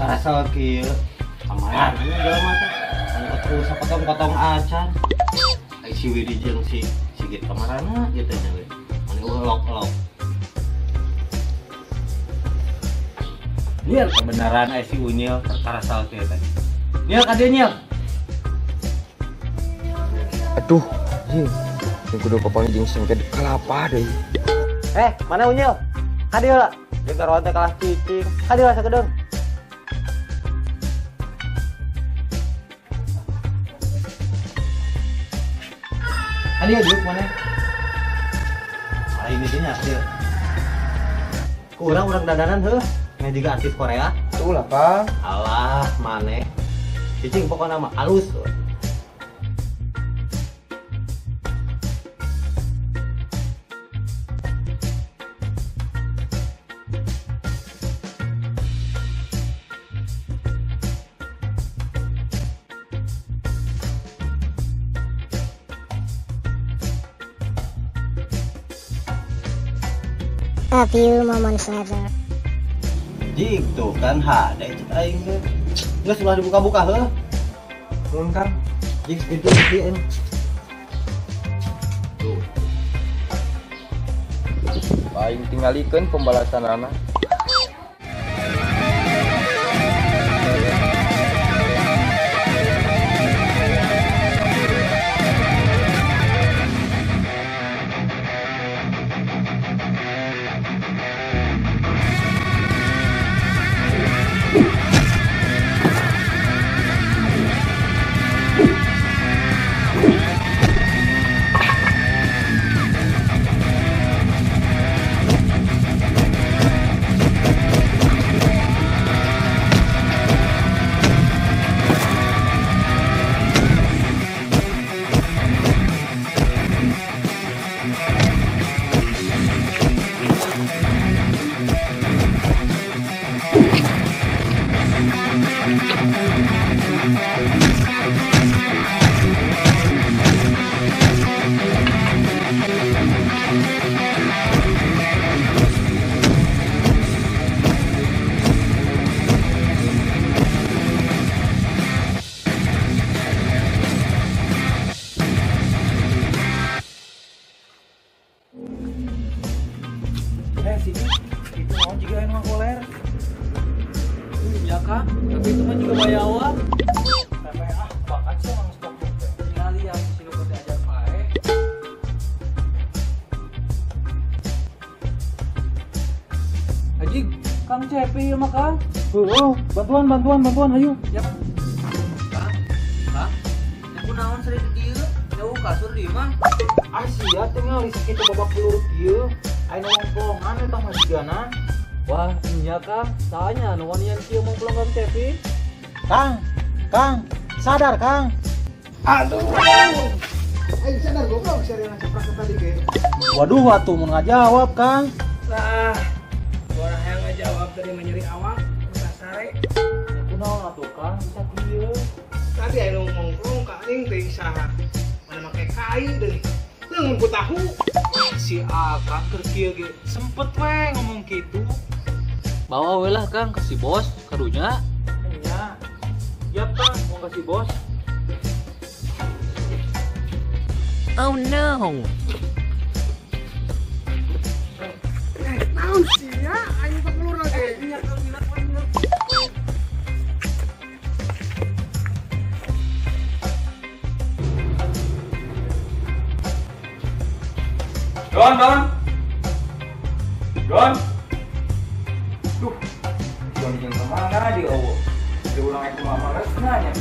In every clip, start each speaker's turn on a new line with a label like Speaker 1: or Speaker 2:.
Speaker 1: Karasal kieu. Kamaran nya jelema teh. Anu sapotong-potong acan. Ai si Widi jeung si Sigit kamarana ieu teh nya we. Mani elok-elok. Nyil kebenaran ai si Unyil karasal kieu teh. Nyil ka dieu nyil.
Speaker 2: Aduh, anjing. Yang kudu papanggih jeung sengke di kelapa deui.
Speaker 1: Mana Unyil? Ka dieu lah. Jeung karuan teh kalah cicing. Ka dieu lah sakedeung. Ka dieu diuk mana? Aing di nya ka dieu. Ku urang dandanan heuh. Nya jiga artis Korea.
Speaker 2: Tuh lah, Kang.
Speaker 1: Alah, maneh. Cicing pokona mah alus.
Speaker 3: A few moments later.
Speaker 1: Jig tuh kan hade cek aing teh. Geus ulah dibuka-buka heuh.
Speaker 2: Nuhun Kang.
Speaker 1: Jig itu ieu. Tuh.
Speaker 2: Aing tingalikeun pembalasanana.
Speaker 4: Sini itu mau juga emang koler. Iya kak, tapi itu mah juga bayawa. Sampai ah, bakat sih emang stok teh. Tinggal yang sinu kerja ajar pae. Haji, Kang Cepi ya mah Kang. Heuh, bantuan bantuan bantuan hayu. Yap.
Speaker 5: Kang, Kang. Yang kunaon sering di dieu? Jauh kasur di mah.
Speaker 4: Ah sia tinggal sakitu babak belur kieu. Ayo ngomong eta mah jigana.
Speaker 5: Wah, nya Kang, tanya nu wanian kieu mau pulang Kang Cepi.
Speaker 4: Kang, Kang, sadar Kang.
Speaker 6: Aduh. Ayo sadar goblok seriana ceprak tadi ge.
Speaker 4: Waduh atuh mun ngajawab Kang.
Speaker 6: Lah, orang yang ngajawab tadi menyeri awak, udah sare.
Speaker 4: Ya kunaon atuh Kang bisa kieu.
Speaker 6: Tadi ayo ngomong ka aing teh saha. Mana make kai deui. Leungeun ku tahu.
Speaker 4: Si Akang keur kieu ge sempet we ngomong kitu.
Speaker 5: Bawa we lah Kang ke si bos karunya.
Speaker 4: Nya. Yap Kang, mau ke si bos.
Speaker 5: Oh no.
Speaker 6: Naon sia aing pakulur lagi.
Speaker 4: Nya Kang bilang we.
Speaker 2: Don, Don. Don. Duh. Don jeung kemana di eueuh? Di urang ek mah males nya.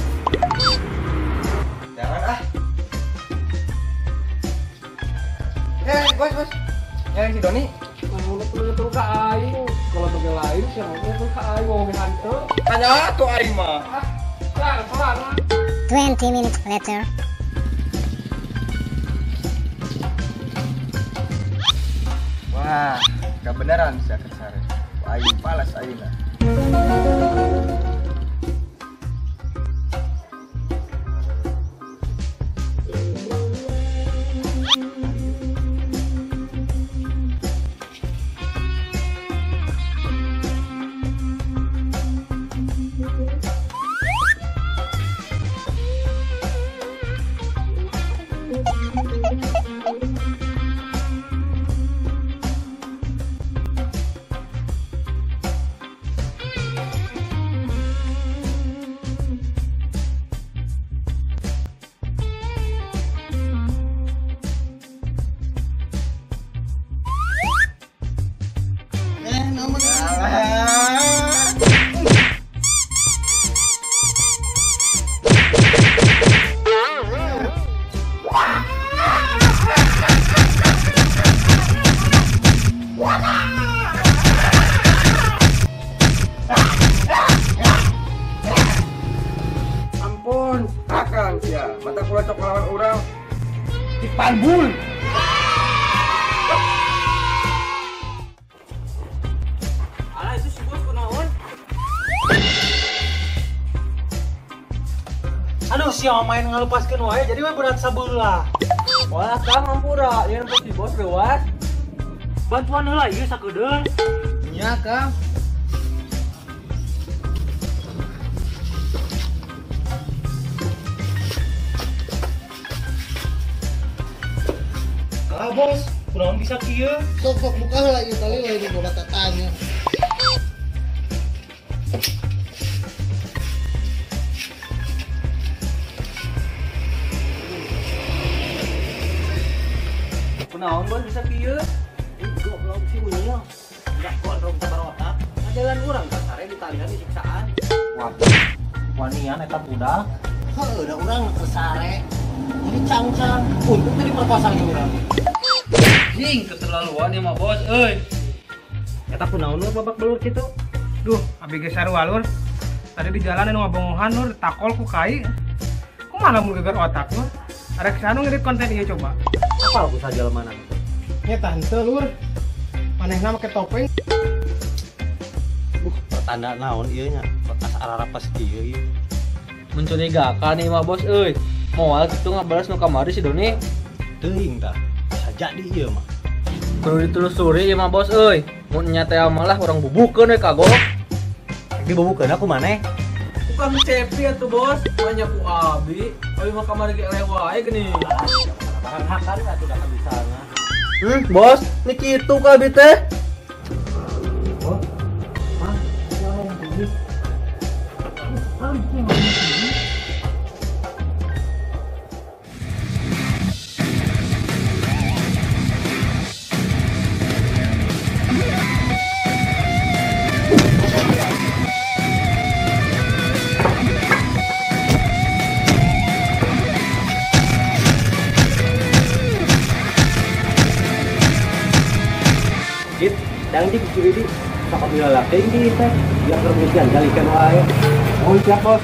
Speaker 2: Jangan ah. Bos, bos. Nyari si Doni.
Speaker 6: Kalau perlu ka aing, kalau toge lain sih ngomong ka aing ngomongin hantu.
Speaker 2: Tanya atuh aing mah.
Speaker 6: Ah, pelan, pelan.
Speaker 3: 20 minutes later.
Speaker 2: Wah, kebenaran bisa kesare. Aing balas ayeuna. Ampun, akang sia, mata kula cok lawan urang.
Speaker 6: Dipanbul.
Speaker 5: Alah itu si bos kunaon?
Speaker 4: Aduh, sia main ngalupaskeun wae jadi we berat sabelah.
Speaker 5: Wah, kang ampura, ieu si bos leuwas.
Speaker 4: Bantuan heula ieu sakedeung.
Speaker 5: Nya, Kang.
Speaker 4: Ah, bos, kunaon bisa kieu?
Speaker 6: Sok sok buka heula ieu tali lain boga tatanya.
Speaker 5: Kunaon bos bisa kieu?
Speaker 1: Ih, goblok si Wil. Enggak gondrong sabar otak. Ngajalan urang kasare ditalihan disiksaan.
Speaker 4: Waduh, wanian eta budak.
Speaker 1: Heuh, da urang kesare. Jadi cangcang, untung tadi diperkosa ge urang.
Speaker 5: Jing, keterlaluan ya mah bos euy.
Speaker 4: Eta kunaon lur babak belur kitu?
Speaker 6: Duh, abi ge sarua lur. Tadi di jalan anu ngabongohan lur, takol ku kai. Kumaha mun geger otak lur? Arek sanu ngedit konten ieu coba.
Speaker 1: Apal ku sajalmana teh?
Speaker 6: Nya tante lur. Manehna make topeng.
Speaker 1: Pertanda naon ieu nya? Bekas ararapas kieu ieu.
Speaker 5: Mencurigakan nih mah bos euy. Moal kitu ngabalas nu kamari si Doni.
Speaker 1: Teuing tah. Bisa jadi ieu mah.
Speaker 5: Kudu ditelusuri ieu mah bos euy. Mun nya teh malah urang bubukeun we kagok.
Speaker 1: Dibubukeun aku maneh.
Speaker 5: Tukang cepi atuh bos, banyak ku abi. Abi mah kamari ge eleh wae geuning.
Speaker 1: Barang hakan atuh da bisa mah.
Speaker 5: Bos, ini kitu ka abi teh.
Speaker 4: Oh. Hah? Ini.
Speaker 1: Git, dang di ku Widi. Sok bila teuing di teh, biar permisian jalikan wae.
Speaker 2: Oh, siap, bos.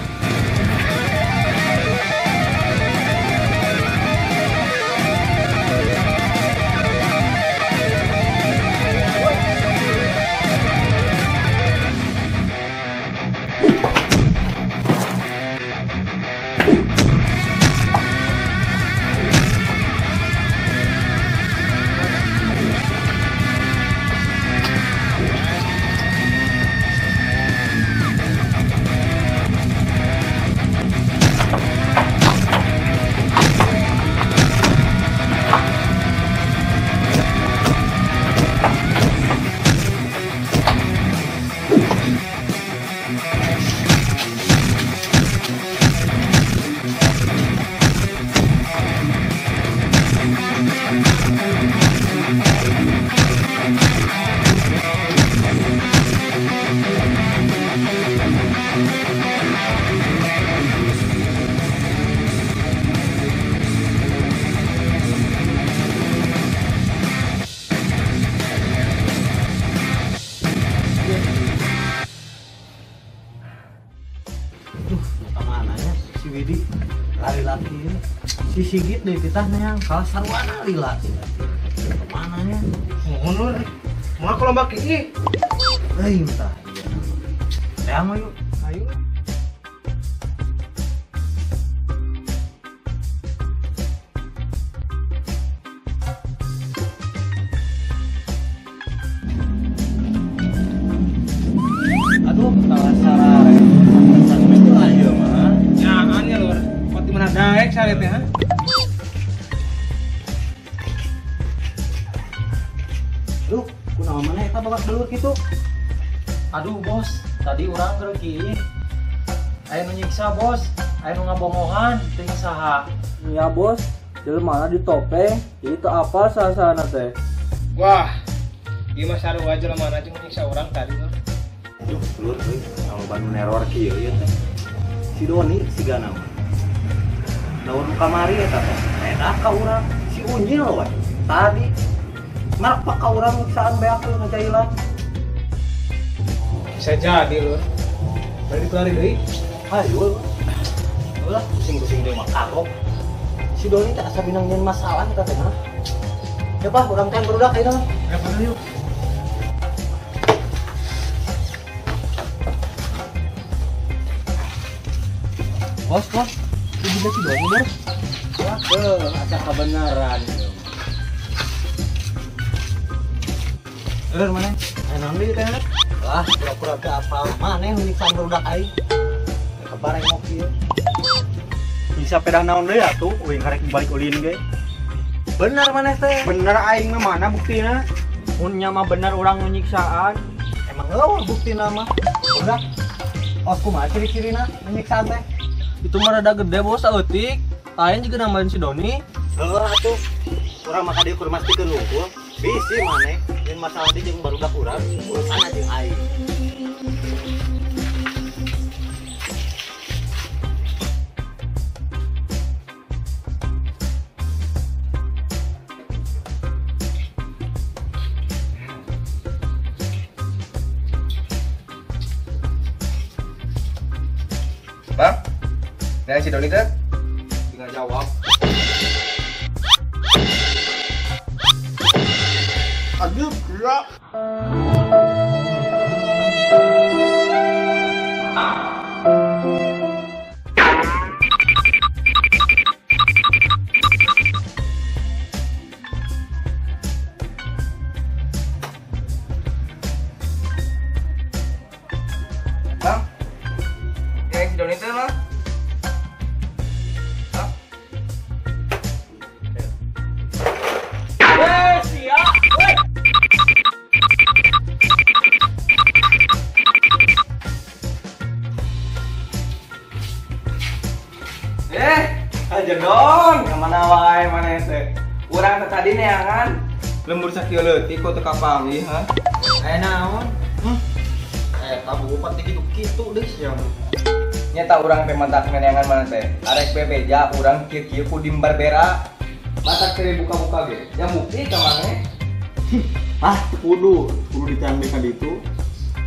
Speaker 1: Si Widi lari-lari si Sigit deh kita yang salah sarwana lila kemana nya
Speaker 6: mohon lur mau aku lomba kieu
Speaker 1: euy tah iya teh yuk
Speaker 6: ayo.
Speaker 1: Aduh salah sarare itu aja mah
Speaker 6: jangan ya lur. Mana daek sare teh ha?
Speaker 1: eta babak belur kitu?
Speaker 4: Aduh bos, tadi urang gereukiin. Aya nu nyiksa bos, aya nu ngabongohan teuing saha.
Speaker 5: Nya bos, jelema di topeng, jadi teu apal saha-sahana teh.
Speaker 6: Wah, ieu mah sarua jelema jeung nyiksa urang tadi mah.
Speaker 1: Duh, lur euy, loba nu neror kieu ieu teh. Si Doni sigana mah. Naon nu kamari eta teh? Eta ka urang, si Unyil we. Tadi marak ka urang nyiksaan beak teh ngajailan.
Speaker 6: Bisa jadi lur. Bari dikeluarin deui.
Speaker 1: Hayu. Ulah pusing-pusing deui mah kagok. Si Doni teh asa binang nyeun masalah eta teh mah. Ya Pak, urang teh barudak ayeuna mah.
Speaker 6: Ya padahal yuk.
Speaker 5: Bos, bos. Itu juga si Doni, bos.
Speaker 1: Wah, asa kebenaran. Lur mana? Naon deui teh? Lah, pura-pura teu apal maneh nyiksaan barudak aing. Kebareng kieu.
Speaker 2: Bisa pedah naon deui atuh, uing karek balik ulin ge.
Speaker 1: Bener maneh teh.
Speaker 2: Bener aing mah mana buktina? Mun nya mah bener urang nu nyiksaan.
Speaker 1: Emang eueuh buktina mah. Udah. Os kumaha ciri-cirina nyiksaan teh?
Speaker 5: Itu mah rada gede bos saeutik. Lain juga nambahin si Doni.
Speaker 1: Heuh atuh. Urang mah ka dieu keur mastikeun hungkul. Bisi maneh jeung masalah di jeung barudak urang, urusanna jeung aing.
Speaker 2: Bang, nah si Doni teh tinggal jawab. Aduh, gerak. Bang, yang si Doni teh mah. Aja dong, kemana wae maneh teh? Urang teh tadi neangan lembur sakieu leutik kok teu kapanggih, ha?
Speaker 5: Aya naon? Eta buku pati kitu-kitu deui sia.
Speaker 2: Nyata urang teh mantak neangan maneh teh. Arek bebeja urang kieu-kieu ku dimbarbera. Matak teh buka-buka ge. Ya bukti ka maneh.
Speaker 1: Ah, kudu ditambi ka ditu.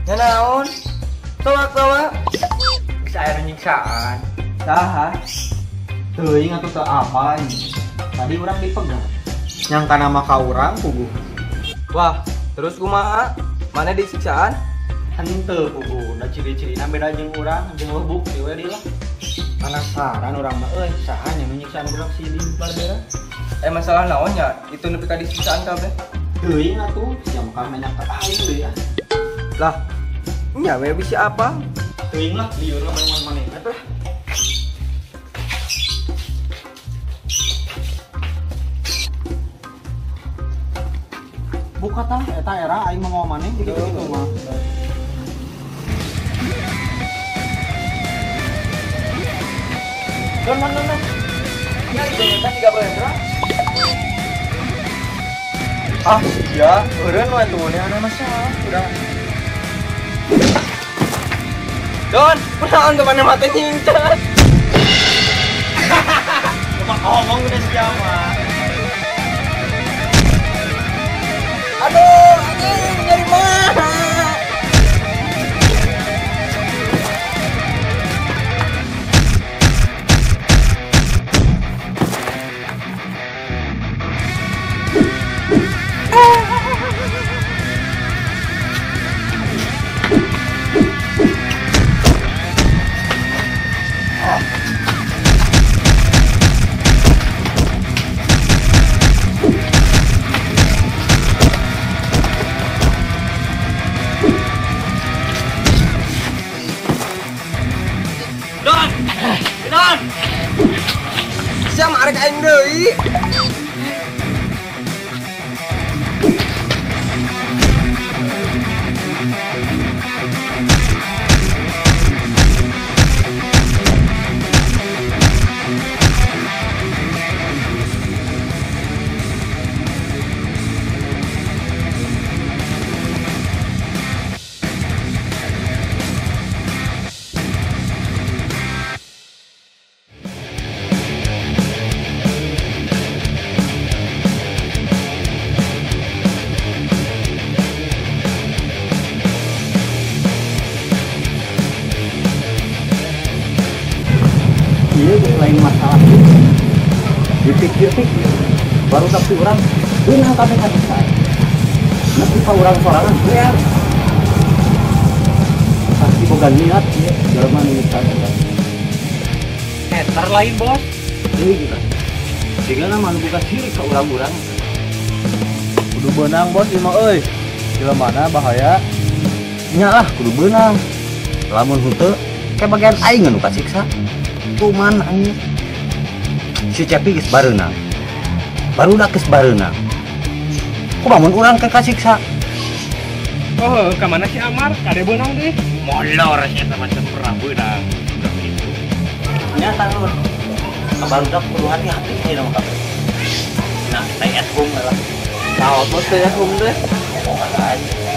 Speaker 2: Nya naon? Tawa-tawa. Bisa aya nu nyiksaan. Saha?
Speaker 5: Teuing atuh teu apa ini. Tadi urang dipegang. Nyangka nama ka urang puguh.
Speaker 2: Wah, terus kumaha? Mana disiksaan?
Speaker 5: Henteu puguh, da ciri-cirina beda jeung urang, jeung eueuh bukti we deui lah. Penasaran urang mah euy, saha nya nu nyiksaan urang si di Barbera?
Speaker 2: Masalah naon nya? Itu nepi ka disiksaan kabeh.
Speaker 5: Teuing atuh, sia mah nanya ka aing deui ah.
Speaker 2: Lah, nya we bisa apa?
Speaker 5: Teuing lah, lieur lah maneh maneh lah. Buka tah eta era aing mau maneh gitu-gitu mah.
Speaker 2: Don don don. Ya itu eta 3 belas. Ah, ya, eureun we tuh nya ana masalah urang. Don, kunaon teu maneh mate nyingcat.
Speaker 5: Cuma ngomong udah sia mah.
Speaker 2: Aduh, anjing nyari mah. Don! Sia mah arek aing deui.
Speaker 1: Lain masalah dipikir-pikir baru tapi urang beunang kabeh kasiksa. Nepi ka urang sorangan beak. Pasti boga niat ieu jelema nu nyiksa urang.
Speaker 4: Meter lain bos.
Speaker 1: Deui kita. Sigana mah nu boga sirik ka urang-urang.
Speaker 2: Kudu beunang bos ieu mah euy. Jelemana bahaya.
Speaker 1: Nya lah kudu beunang. Lamun henteu ke bagian aing nu kasiksa. Tuman anjing. Si Cepi geus bareunang. Barudak geus bareunang. Kumaha mun urang ke kasiksa?
Speaker 6: Oh, ka mana si Amar? Kade beunang deui.
Speaker 4: Molor sia eta mah pernah beunang.
Speaker 1: Nya lur. Ka barudak kudu hati-hati ayeuna mah kabeh. Nah, stay at home lah.
Speaker 2: Naon bos stay at home teh?
Speaker 1: Pokokna aja.